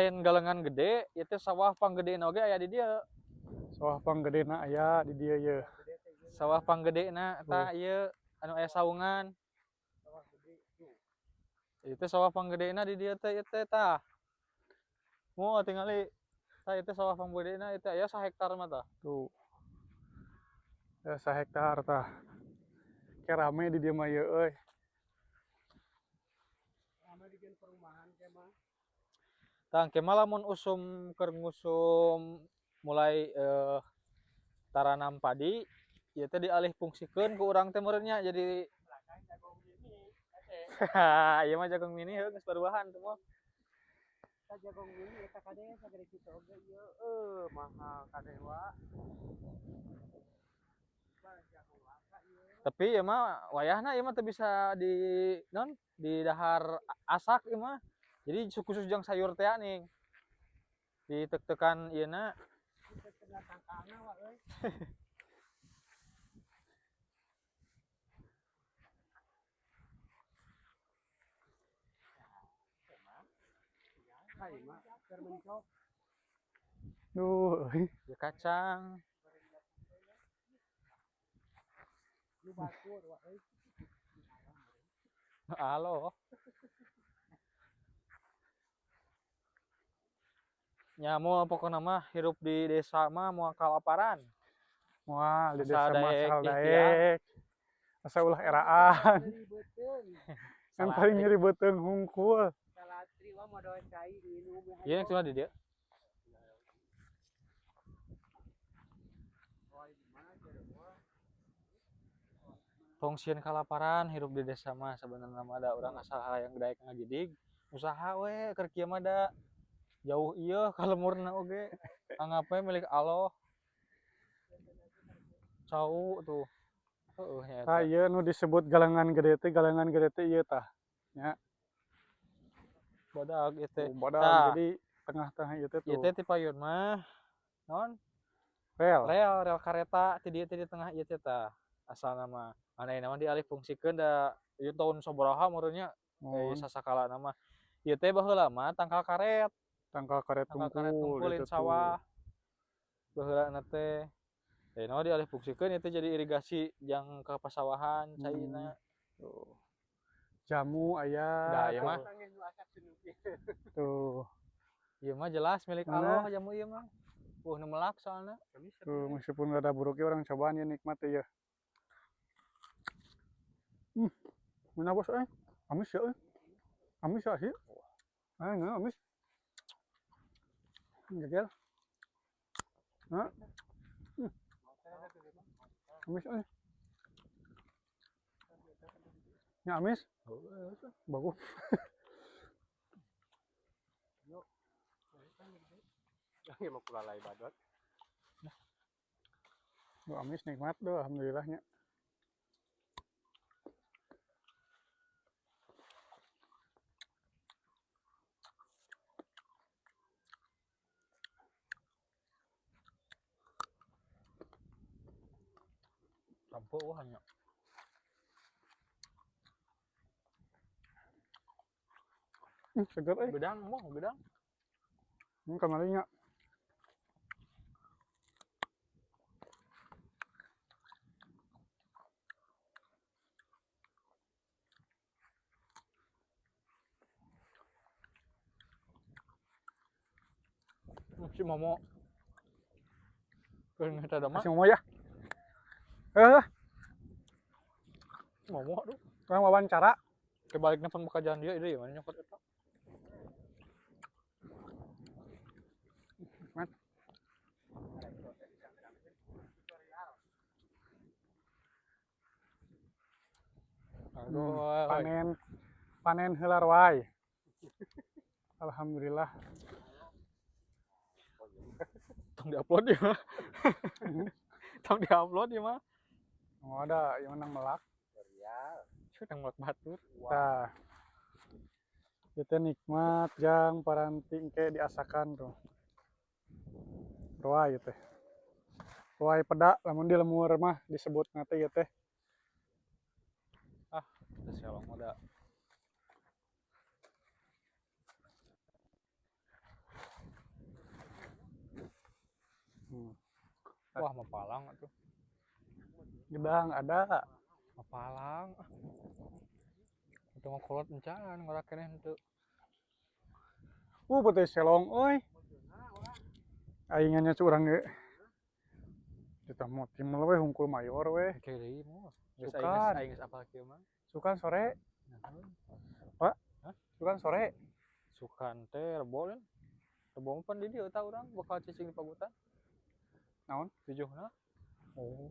Lain galengan gede, ieu teh sawah panggedena oge aya di dieu. Sawah panggedena aya di dieu ye. Sawah panggedena tah ieu anu aya saungan. Ieu teh sawah panggedena di dieu teh ieu teh tah. Moal tingali. Tah ieu teh sawah panggedena ieu teh aya sahektar mah tah. Tuh. Ya sahektar tah. Ke rame di dieu mah ieu euy. Rame dijieun perumahan ke mah. Tah engke mah lamun usum keur ngusum mulai taranam padi ieu teh dialih fungsikeun ku urang teh meureun nya jadi Belakang jagung mini. Ieu mah jagung mini heuh geus baruahan tuh mah. Eta jagung mini eta kade sagede kitu oge ieu mahal kade wa. Tapi ieu mah wayahna ieu mah teu bisa di non di dahar asak ieu mah. Jadi khusus jang sayur teh ning. Ditek-tekan ieu na. Ditekan tangkalna wa euy. Duh, euy. Ya kacang. Halo. Nya moal pokona mah hirup di desa mah moal kalaparan. Moal di Asal desa mah daek asal ikhtiar. daek. Asa ulah eraan. Yang paling nyeri beuteung hungkul. Salatri wa modal cai minum. Ieu yang cuma di dieu. Tong sieun kalaparan hirup di desa mah sebenarnya mah da urang asal hayang daek ngagidig usaha we keur kieu mah da jauh ieu ka lemurna oge anggap we milik Allah. Cau tuh. Heueuh nya eta. Tah ieu nu disebut galengan gede teh, galengan gede teh ieu tah. Nya. Badag ieu teh. Oh, badag. Tah. Jadi tengah-tengah ieu teh Ieu tuh. teh ti payun mah naon? Rel. Rel, rel kareta ti dieu teh di tengah ieu teh tah. Asalna mah. Anehna mah dialih fungsikeun da ieu tahun sabaraha meureun nya. Oh. Sasakalana mah. Ieu teh baheula mah tangkal karet. Tangkal karet Tangkal karet tungkul tungkul gitu lain sawah. Baheulana teh. Ayeuna mah dialih fungsikeun ieu teh jadi irigasi jang ka pasawahan caina. Tuh. Jamu aya. Da ieu mah. Tuh. Ieu mah jelas milik Mana? Allah jamu ieu mah. Nu melak soalna. Tuh, meskipun rada buruk ge urang cobaan ieu nikmat ieu. Mana bos euy? Amis ya euy. Amis ya sih. Ah, enggak amis. Jegel. Hah? Amis euy. Ya amis. Bagus. Yang mau kulalai badot. Duh, amis nikmat tuh, alhamdulillahnya. Sampo wah nya. Seger euy. Gedang mah, gedang. Kamari nya. Si Momo. Keur eta da mah. Si Momo ya. Momo aduh. Kurang wawancara. Kebaliknya pun pekerjaan dia itu ya mana nyokot eta. Mat. Aduh, Panen, panen heula wae. Alhamdulillah. Tong diupload ya mah. Tong diupload ya mah. Oh, ada yang menang melak. Cuy, nang melak batur. Tah. Itu nikmat jang paranti engke diasakan tuh. Roa ieu teh. Roa peda lamun di lemur mah disebut teh ieu teh. Ah, teu selong mah da. Wah, mapalang atuh. Gedang ada. Mapalang. Ah. Itu mah kolot encan ngora keneh henteu. Betul selong euy. Aing nya curang ge. Kita mau tim we hungkul mayor we. Oke deui mah. Geus aing Sukan. Geus aing geus apal kieu mah. Sukan sore, Nah, Pak. Hah? Sukan sore. Sukan teh rebo lain. Rebo mah pan di dieu tah urang bakal cicing di Pagutan. Naon? Tujuhna. Oh.